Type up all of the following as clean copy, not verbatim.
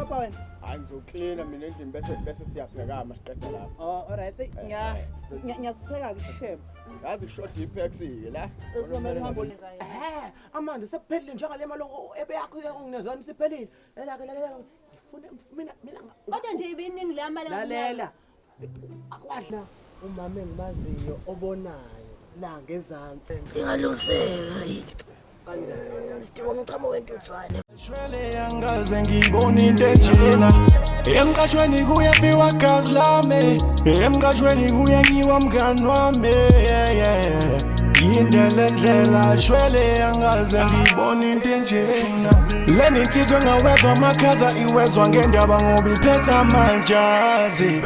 Uzokorobha wena? Hayi, ngizoklina mina endlini bese siyaphekama siqeda lapho. Oh, alright. Ngiyasipheka-ke isishebo. Yazi kushoda ipex-ke la. Kumele uhambe. Ehhe, amanzi sephelile njengale mali ebeyakho unginezani siphelile. Lalela ke, lalela. Ngifuna mina Kodwa nje ibiningi le mali. Lalela. Akwadla umama engimaziyo obonayo la ngezansi. Ingalungiseka. Kanjani? Sidinga umchamo wentuthwane. Shwele angaze ngibone into enjena. Emqashweni kuyafiwa gazi lami, emqashweni kuyanyiwa mngani wami, yeah, yeah. Yinde le ndlela shwele angaze ngibone into enjena. Leni insizwa engawezwa amakhaza iwezwa ngendaba ngoba iphethe amajazi.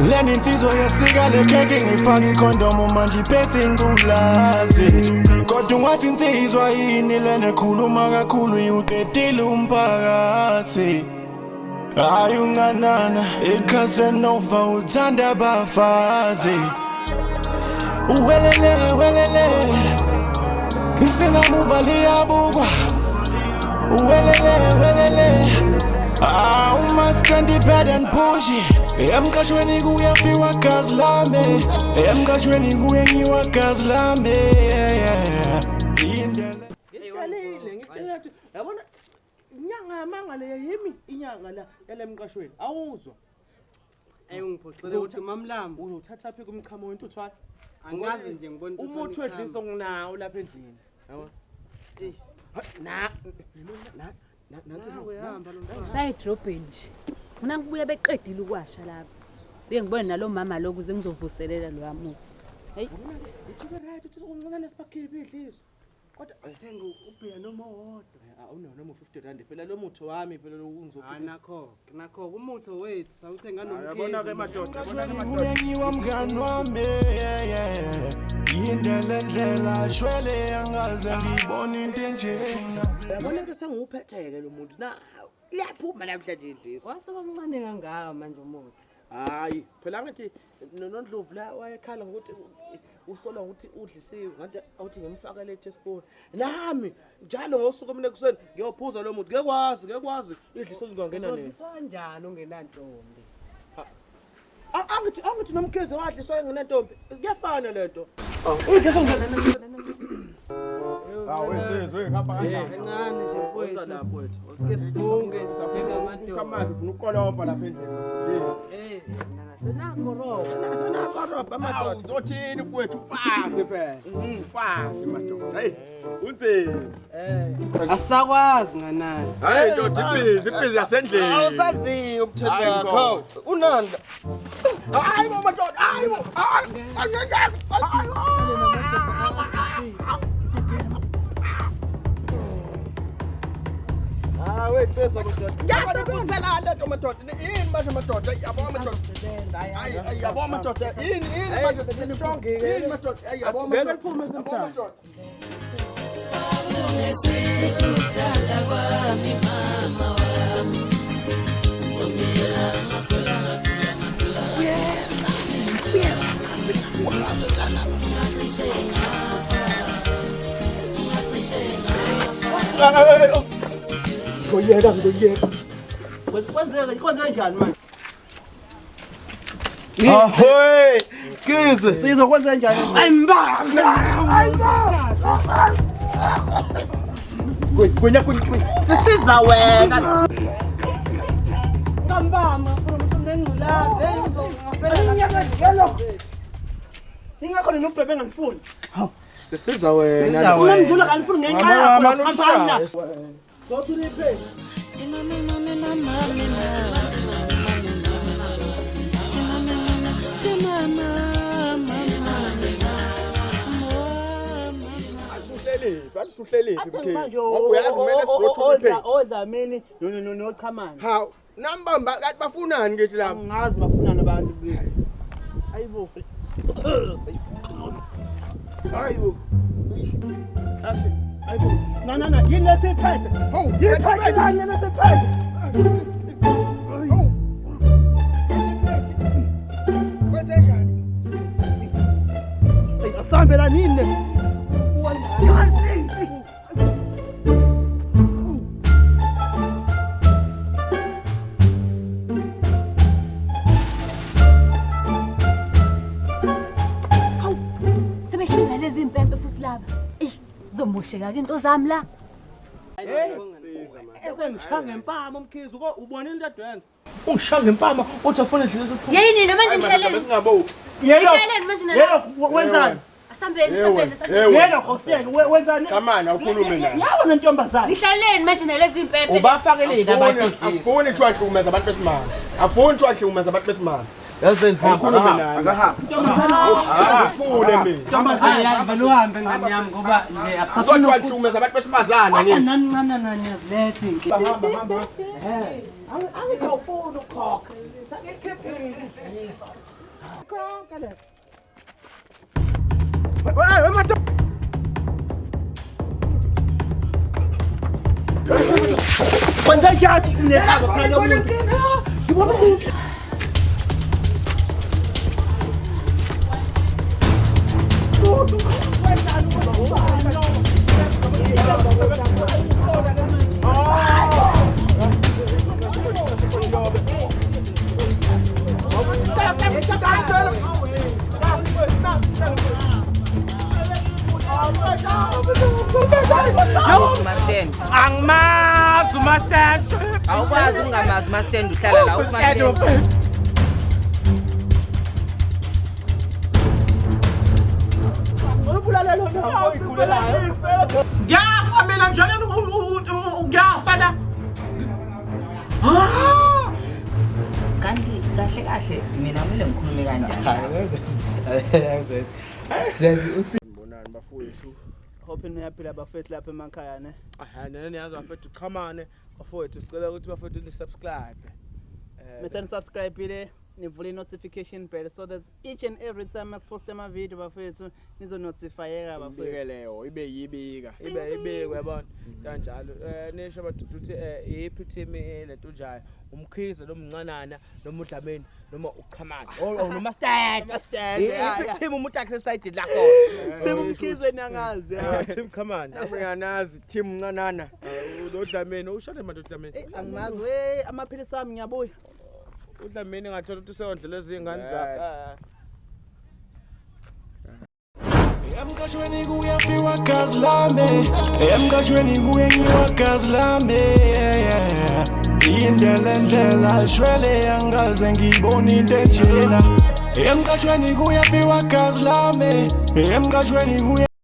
Leni insizwa yesika le khekhe ngifaka ikhondomu manje iphethe ingculazi. Kodwa ungathi insizwa yini lena ekhuluma kakhulu iwuqedile umphakathi. Hayi uncanana iCasanova uthanda abafazi. Uwelele welele isingamuva liyabukwa. Uwelele welele Ah, umastandi bad and bougie. Emqashweni kuyafiwa gazi lami, emqashweni kuyanyiwa gazi lami, yeah, yeah. Indlela Ngitshelile, ngitshelile ukuthi yabona inyanga yamanga le yimi inyanga la yale mqashweni. Awuzwa. Ey ungiphoxile ukuthi mamlambo. Uzothatha phi kumchamo wentuthwane? Angazi nje ngibona intuthwane Umuthi wedliso ichama. nginawo lapha endlini. Yabo. Eh. Na na na nansi. Nawe hamba lo mfana. Sayidrobheni nje. Ngifuna kubuya beqedile ukwasha lapha. Buye ngibone nalo mama lo ukuze ngizovuselela lo muthi. Hey, Ithike right uthi uncinane sibakhiphe idliso. Kodwa Sithenga ubhiya noma owodwa. Awunawo noma 50 rand phela lo muthi wami phela lo Hayi ungizokhipha. nakho, nakho umuthi wethu sawuthenga Yabona ke nomkhize. madoda, yabona ke madoda. Kuyanyiwa mngani wami, yeah, yeah. Yinde le ndlela shwele angaze ngibone into enjena. Yabona ke sengiwuphetheke lo muntu. Na liyaphuma namhlanje idliso. Wasuka omncane kangaka manje umuthi. Hayi, phela ngithi noNdlovu la wayekhala ngokuthi usola ngokuthi udlisiwe, ngathi awuthi ngimfakele i-teaspoon. Nami njalo ngosuku mina ekuseni ngiyophuza lo muthi, ngekwazi ngekwazi idliso lingangena nini. Uzodliswa kanjani ungenantombi? Angithi nomkhize wadliswa engenantombi. Kuyafana lento. Idliso ngena. Hawu wensizwe ngihamba kanjani? Kancane nje Woza mfowethu. lapho wethu. Sike sibunge Ukha njengamadoda. amanzi ufuna ukukolopa lapha endlini. Nje. Eh, nasenakoroba. Senakorobha Hawu amadoda. uzothini mfowethu ufazi phela. Ufazi madoda. Hey, unzima. Asakwazi nganani. Hayi ndoda ibhizi, ibhizi yasendlini. Awusaziyo umthetho Hayi, wakho. Unanda. Hayi bo madoda, hayi bo. Hayi. Hayi. Ah, wethu madoda. Ngiyasebenza la nto madoda. Yini manje madoda? Yabo madoda. Hayi, hayi, yabo madoda. Yini yini madoda? Yini strong ke. Yini madoda? Hayi yabo Ngeke madoda. liphume Yabo semthamo. madoda. Ngoyeka ngoyeka. Kwenzeka kwenze njani manje? Ahoy! Kize. Sizwe kwenze njani? Kunya kunya kunya. Sisiza wena. Ngambamba umuntu nengculazi. Hey uzongafela. Ingakho nina ubhebe engangifuni. Sisiza wena. Uma ngidlula kanifuni ngenxa yakho. Mama Hambani la. ushaya. Zothula iphesi. Asuhleliphi, asuhleliphi Manje mkhize. Ngoba uyazi kumele sizothula iphepha. odlamini nochamane. Hawu, nambamba kanti bafunani ngithi lapha? Angazi bafunani abantu kuye. Ayibo. Hayibo. Ayibo. Na na na, yini lesiphethe? Hawu, Yiphethe kanye lesiphethe. Hawu. Kwenzenjani? Asambe la nini le? Kuzomosheka-ke into zami la. Esengishaya ngempama uMkhize, ubona into adwenza. Ungishaya ngempama uthi afuna indlela zokuphuma. Yini nina manje nihlaleni? Singabo. Yelo. Nihlaleni manje nina? Yelo wenzani? Asambeni, asambeni, asambeni. Yelo khosiyeke wenzani? Kamani awukhulume naye. Yawo nentombazane. Nihlaleni manje nalezi impempe. Ubafakeleni abantu idliso. Afuni kuthiwa hlukumeza abantu besimame. Afuni kuthiwa hlukumeza abantu besimame. Yazini hamba. Awukhulume naye. Angifune mina. Ntombazane. Hayi vele uhambe ngane yami ngoba nje Kuthiwa asisafuni hlukumeza abantu besifazane ngithi. nani ncane nani niyaziletha iy'nkinga. Hamba hamba. Angithi awufuni ukukhokha. Sengikhiphile idliso. Konke le. Hey, madoda. Kwenza njani nesabo phela umuntu? Ngibona umuntu. Mastand. Angimazi uMastand. Awukwazi ukungamazi uMastand uhlala la uMastand. Ngiyafa mina njalo ngiyafa la. Ah! Kanti kahle kahle mina kumele ngikhulume kanjani? Mbonani bafowethu. Hope niyaphila bafethu lapha emakhaya ne. Aha, nene niyazi bafethu qhamane bafowethu sicela ukuthi bafethu ni subscribe. Mese nisubscribe-ile nivule i-notification bell so that each and every time masiposte ama-video bafethu nizonotifayeka bafethu. Ibike leyo, ibe yibika. Ibe ibekwe yabona kanjalo. Nisho badudu ukuthi iyiphi team lento njayo. UMkhize noma uNcanana noma uDlamini noma uQhamane or noma Stand. Stand, yeah, Iyiphi yeah. team umuntu akusesayidini lakho? Team Mkhize niyangazi. Team Qhamane. Ngiyanazi team Ncanana. UDlamini ushade manje uDlamini. Angimazi we amaphilisi ami ngiyabuya. UDlamini ngathola ukuthi useyondlela ezingane zakhe. Emqashweni kuyafiwa gazi lami. Emqashweni kuyenyiwa gazi lami. Yeah. Indlela endlela shwele angaze ngibone into enjena. Emqashweni kuyafiwa gazi lami. Emqashweni kuya